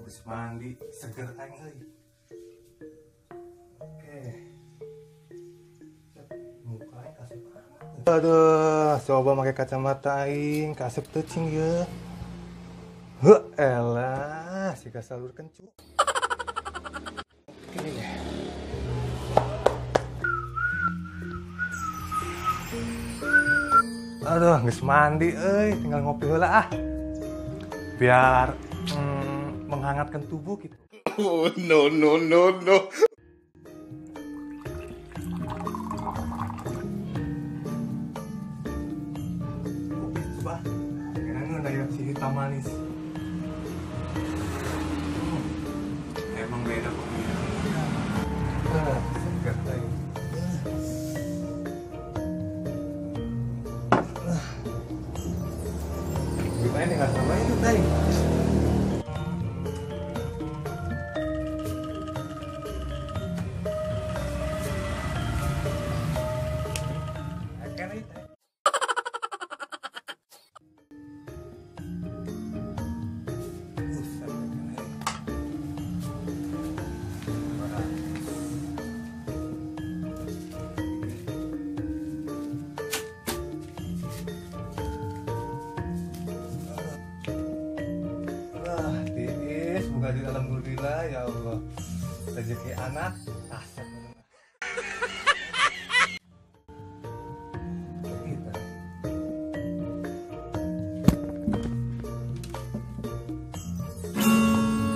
Habis mandi, seger aing euy. Oke. Muka aing kasep amat. Aduh, coba pakai kacamata aing, kasep teu cing ye. Heuh, elah, siga salur kencu. Oke. Aduh, geus mandi euy, tinggal ngopi heula ah. Biar menghangatkan tubuh gitu. Oh, no no no no. Kopi coba. Kira-kira ya si hitam manis. Emang beda kopinya. Segar lagi. Gimana nih nggak sama itu tadi? Semoga di alhamdulillah ya Allah, rezeki anak asep.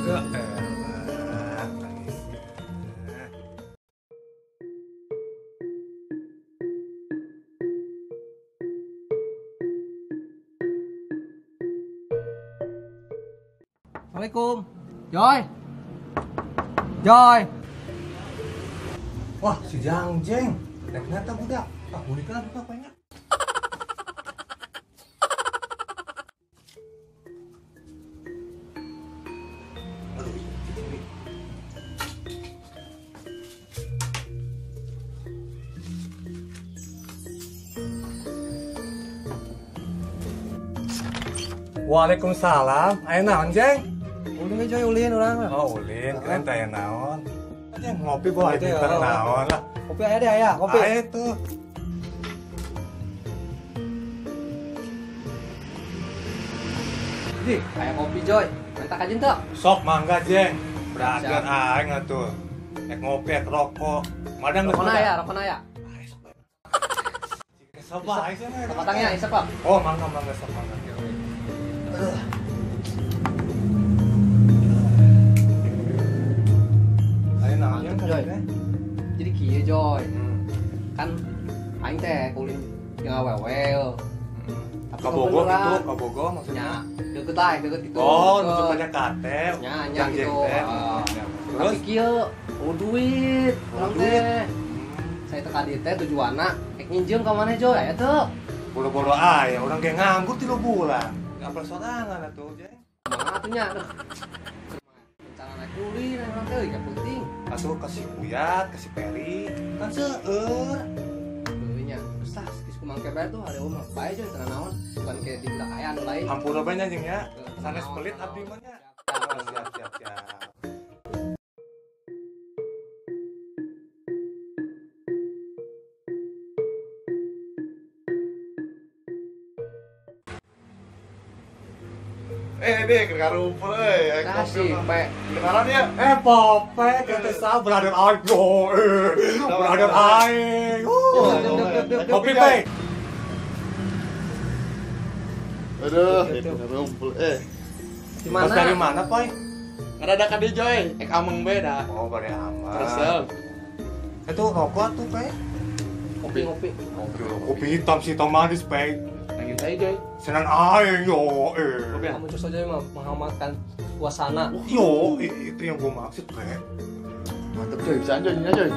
Ya elah, nangisnya. Assalamualaikum. Joy. Joy. Wah, si Jangjeng. Rek nata budak. Ah, mulikeun budak banyak. Aduh, ini. Waalaikumsalam. Aya naon, Jeng? Ulin we Joy, ulin urang. Oh, ulin. Keren teh aya naon. Jeng ngopi bawa pinter naon lah. Kopi aya deh aya, kopi. Aya tuh. Ji, aya kopi Joy. Minta kajin teu? Sok mangga, Jeng. Brother aing atuh. Ek ngopi, ek rokok. Madang geus rokona aya, rokona aya. Sok bae cenah. Patangnya isep, Pak. Oh, mangga mangga sok mangga. Ayo naon Joy. Jadi kieu Joy. Kan aing teh ulin jeung awewe. Ka Bogor gitu, ka Bogor maksudnya. Deket lah, deket gitu. Oh, nuju ka Jakarta. Nya gitu. Terus kieu, oh duit, urang teh. Saya teh ka dieu teh tujuanna ek nginjeum ka maneh Joy, aya teu. Boro-boro aya, urang ge nganggur 3 bulan. Ngapel sorangan atuh, Jeng. Kumaha atuh nya? Rencana naik ulin urang teh euy penting. Atuh ka si Kuyat, ka si Peri, kan seueur. Heueuh nya. Geus tah geus kumaha ke bae tuh hari mah bae Joy teu naon. Bukan ke di budak aya anu lain. Hampura bae nya jeung nya. Sanes pelit abdi mah nya. Siap siap siap. Deh, karumpul euy. Kasih, Pe. Kenalan ya? Pope, kata sa brother aing. Brother aing. Kopi, Pe. Aduh, karumpul Di mana? Dari mana, Poy? Ada ka di Joy, ek ameng beda. Oh, bare ameng. Resel. Itu rokok tuh, Pe. Kopi, ngopi. Kopi hitam sih, hitam manis, Pe. Nangin saya, Joy. Senan aing yo. Kamu terus saja menghangatkan suasana. Yo, itu yang gue maksud, Pe. Mantep, Joy. Bisa Joy, Joy.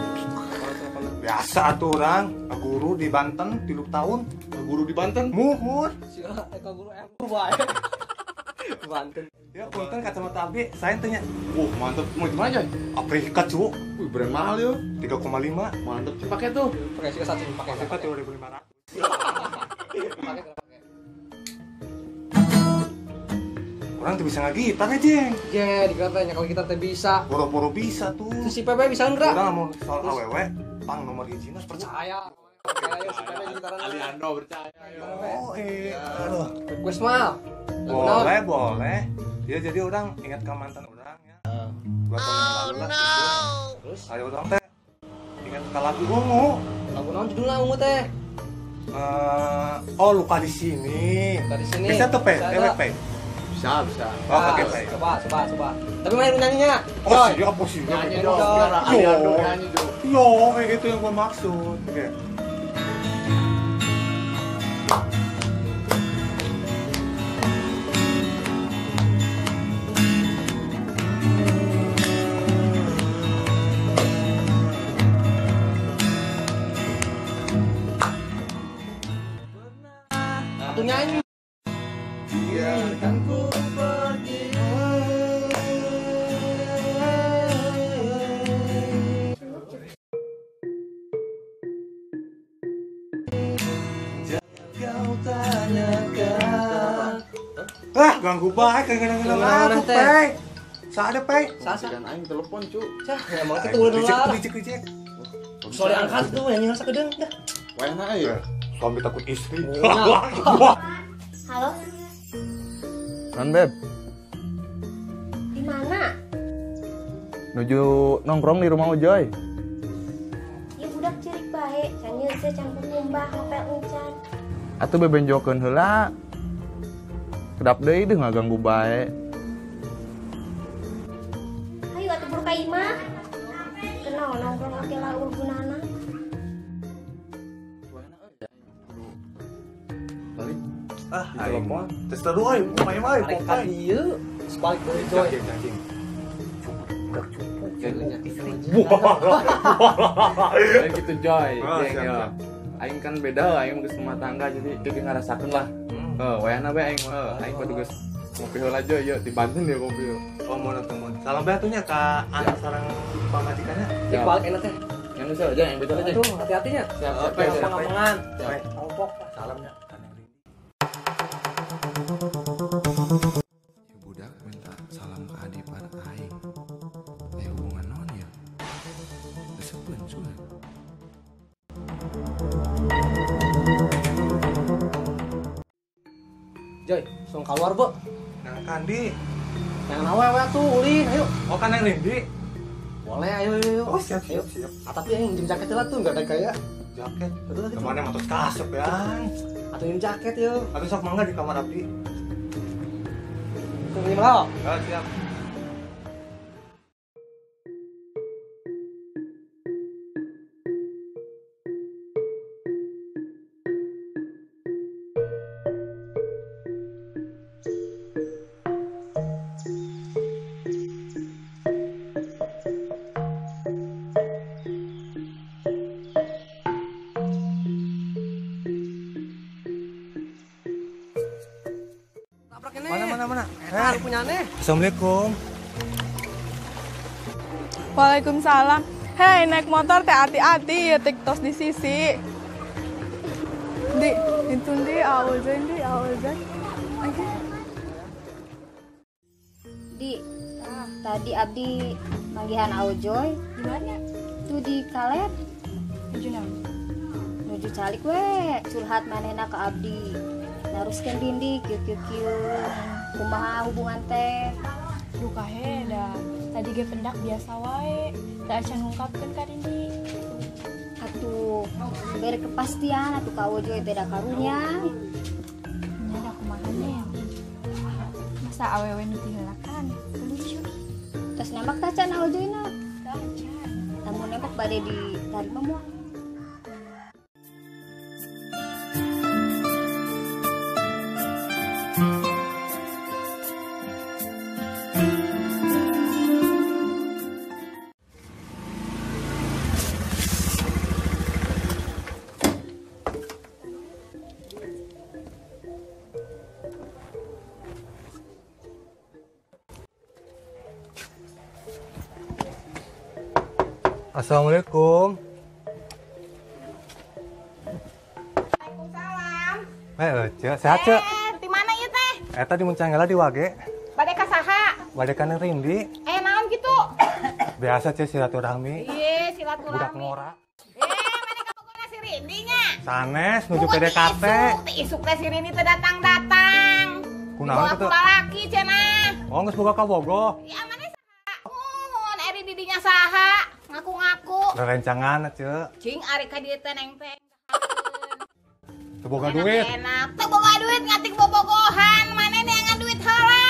Biasa atuh orang, guru di Banten 3 tahun. Guru di Banten? Muhur. Sia, eka guru em bae. Banten. Ya, punten kacamata abdi, saya tanya. Wah, mantep. Mau di mana, Joy? Afrika, cu. Wih, brand mahal yo. 3,5. Mantep sih pakai tuh. Pakai sih satu pakai. Afrika 2.500. Pakai. Orang tuh bisa ngagitar ya, Jeng. Ye, dikata nya kalau kita teh bisa. Boro-boro bisa tuh. Terus si Pepe bisa enggak? Urang mun soal awewe pang nomor hijina percaya. Percaya si Pepe gitaran. Aliando percaya. Oh, iya. Aduh. Request mah. Boleh, boleh. Ya jadi orang ingat ke mantan orang ya. 2 tahun yang lalu lah gitu. Terus ayo orang teh ingat ke lagu Ungu. Lagu naon judulna Ungu teh? Oh, luka di sini. Luka di sini. Bisa tuh, Pe? Pe. Bisa, bisa. Oh, oke, Pe. Coba, coba, coba. Tapi main nyanyinya. Oh, siap, oh, siap. Nyanyi Yo, yo, itu yang gue maksud. Oke. Atuh nyanyi. Biarkan ku pergi. Jangan kau tanyakan. Ah, ganggu baik, kadang-kadang lagu, Pe. Saade, Pe. Sasa. Jangan aing telepon, cu. Cah, emang itu udah lah. Reject, reject. Soalnya angkat tuh, nyanyi rasa kedeng dah. Wayahna euy. Suami takut istri. Halo. Non Beb. Di mana? Nuju nongkrong di rumah Ujoy. Ya budak cerik bae, can nyeuseuh can kukumbah ngepel encan. Atuh bebenjokeun heula. Kedap deui deuh ngaganggu bae. Hayu atuh buru ka imah. Kenal nongkrong ake laul gunana. Ah, telepon. Terus terus euy, main wae pokai. Ieu, sebalik deui Joy. Budak cupu. Kayak gitu Joy. Aing kan beda, aing geus rumah tangga jadi dia ngarasakeun lah. Heuh, wayahna we aing aing kudu geus ngopi heula Joy, yeuh di Banten ya kopi. Oh, mau nonton. Salam bae atuh nya ka anak sareng pamajikannya. Cek balik enak teh. Yang geus aja yang betul aja. Tuh, hati-hatinya. Siap, siap. Pengapengan. Kelompok salamnya. Budak minta salam ke adipan aing. Hubungan naon ya? Resepeun sugan. Joy, langsung keluar, Bu. Nang kandi. Jangan awewe tuh, ulin, ayo. Oh, kan nang Rindi. Boleh, ayo, ayo. Oh, siap, siap, siap. Ah, tapi yang minjem jaket lah tuh, enggak ada kayak jaket. Kemana motor kasep ya? Atau minjem jaket yuk. Atau sok mangga di kamar abdi. Tunggu lima. Oh, siap. Mana mana? Punya aneh. Assalamualaikum. Waalaikumsalam. Hei, naik motor teh hati-hati ya tiktos di sisi. Di, itu di awajan di awajan. Oke. Di, tadi abdi manggihan Aojoy. Di mana? Tuh di Kaler. Nuju naon? Nuju calik we, curhat manehna ke abdi. Naruskeun dindi kieu kieu kieu. Kumaha hubungan teh? Duka he da. Tadi ge pendak biasa wae. Teu acan ngungkapkeun ka Dindi. Atuh bere kepastian atuh ka Ojoy teh da karunya. Nya da kumaha nya? Masa awewe nu tiheulakan? Lucu. Tos nembak tah can Aojoyna? Tah acan. Lamun nembak bade ditarima moal? Assalamualaikum. Waalaikumsalam. Cek, sehat, Cek? Di mana ieu teh? Eta di Muncanggala di Wage. Bade kana Rindi. Naon kitu? Biasa ceu silaturahmi. Iya, silaturahmi. Budak ngora. Mana kabogona si Rindi nya? Sanes nuju PDKT. Isuk teh si Rindi teh datang-datang. Kunaon kitu? Lalaki cenah. Oh, geus boga kabogoh. Ya mana saha? Muhun ari di dinya saha? Ngaku-ngaku. Rerencangan ceu. Cing ari ka dieu teh neng teh. Teu boga duit. Enak. Teu boga duit ngatik bobogohan, maneh neangan duit heula.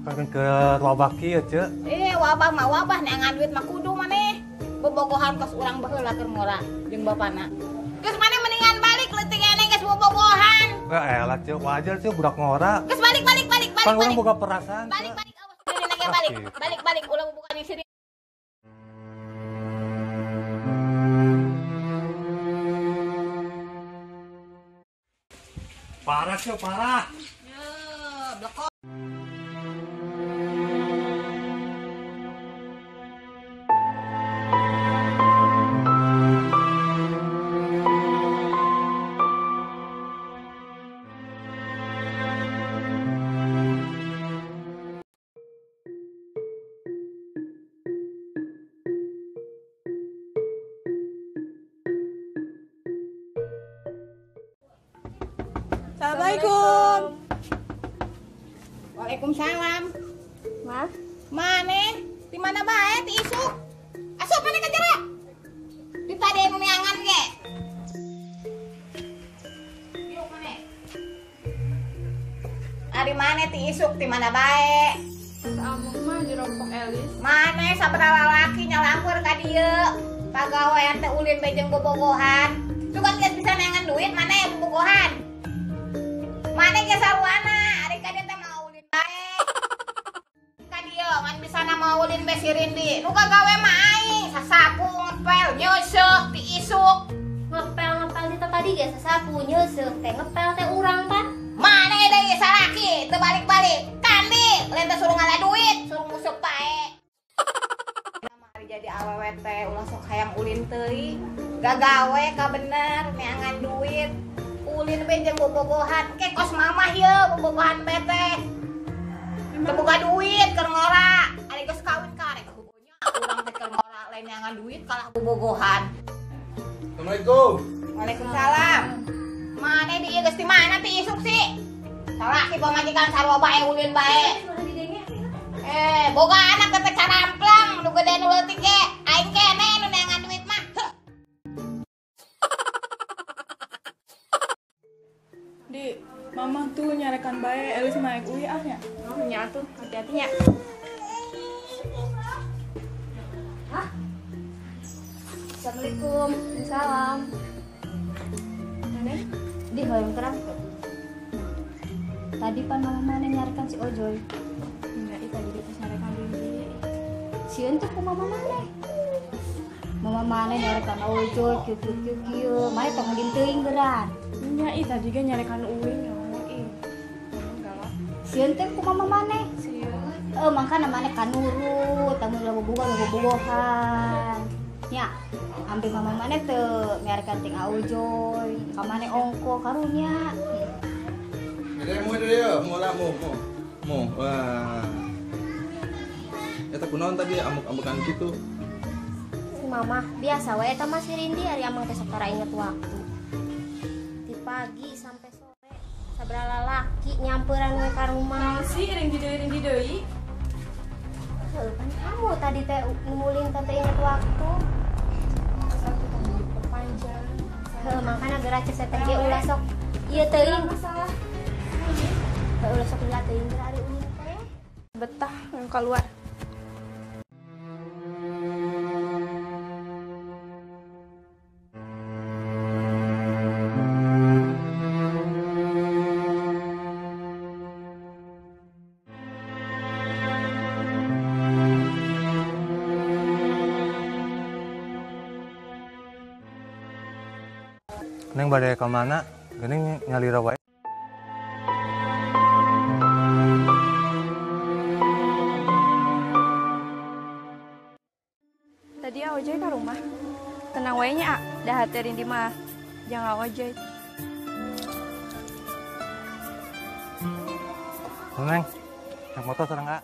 Kan ke wabah kieu ceu. Wabah mah wabah neangan duit mah kudu maneh. Bobogohan kos urang baheula keur ngora jeung bapana. Geus maneh mendingan balik leutik eneng geus bobogohan. Elah ceu, wajar ceu budak ngora. Geus balik balik balik balik. Kan urang boga perasaan. Balik balik awas diri balik. Balik balik ulah bobogohan jeung si Parah sih, parah. Ya, blekok. Assalamualaikum. Waalaikumsalam. Maaf. Maneh di mana bae ti isuk? Asup maneh ka jero. Di tadi nu neangan ge. Yuk maneh. Ari maneh ti isuk di mana bae? Amuk mah dirompok Elis. Maneh sabaraha lalaki nyalampeur ka dieu. Pagawean teh ulin bae jeung bobogohan. Sugan geus bisa neangan duit maneh bobogohan. Maneh ge saruana, ari ka dieu teh mau ulin bae. Ka dieu ngan bisana mau ulin bae si Rindi. Nu kagawe mah aing sasapu ngepel nyeuseuh ti isuk. Ngepel-ngepel di tadi ge sasapu nyeuseuh teh ngepel teh urang pan. Maneh deui salaki teu balik-balik. Kandi lain teh suruh ngala duit, suruh nguseup bae. Mari jadi awewe teh ulah sok hayang ulin teuing. Gagawe ka bener neangan duit. Ulin be jeung bobogohan ke kos mamah ye bobogohan be teh. Teu boga duit keur ngora, ari geus kawin ka arek hubonya urang teh keur ngora lain neangan duit kalah bobogohan. Assalamualaikum. Waalaikumsalam. Maneh di ieu geus di mana ti isuk sih? Salaki pamajikan sarua bae ulin bae. Boga anak teh caramplang nu gede nu leutik ge, aing keneh nu neangan duit mah. Di, mama tuh nyarekan bae, Elis naik uwi ah nya. Oh, nya tuh, hati-hati nya. Hah? Assalamualaikum. Salam. Mana? Di hoyong terang. Tadi pan mama mana nyarekan si Ojoy. Enggak, tadi dia nyarekan Rindi. Sieun tuh ku mama mana? Mama mana nyarekan Ojoy, kieu kieu kieu kieu. Mane tong ulin teuing geran. Nya ih tadi ge nyarekan uing ya ih. Galak. Sieun teh ku mama maneh. Sieun. Mangkana maneh kanurut, tamu bobogohan. Nya, ambil mama maneh teu nyarekan ting Ojoy, ka maneh ongko karunya. Ada mau dia, mau lah mau mau. Mau. Wah. Eta kunaon tadi amuk-amukan kitu? Si mama biasa we eta mah si Rindi ari amang teh sok tara inget waktu. Pagi sampai sore sabaraha lalaki nyamperan we ka rumah. Si Rindi deui. Heuh, kan kamu tadi teh numulin teh inget waktu. Satu tadi perpanjang. Heuh, mangkana geura cek teh ge ulah sok ieu teuing. Masalah. Heuh, ulah sok lila teuing geura ari ulin teh. Betah yang keluar. Neng bade ka mana? Geuning nyalira wae. Tadi Ojoy ka rumah. Tenang wae nya, dah hati Rindi mah. Jangan Ojoy. Neng, Naik motor sareng A.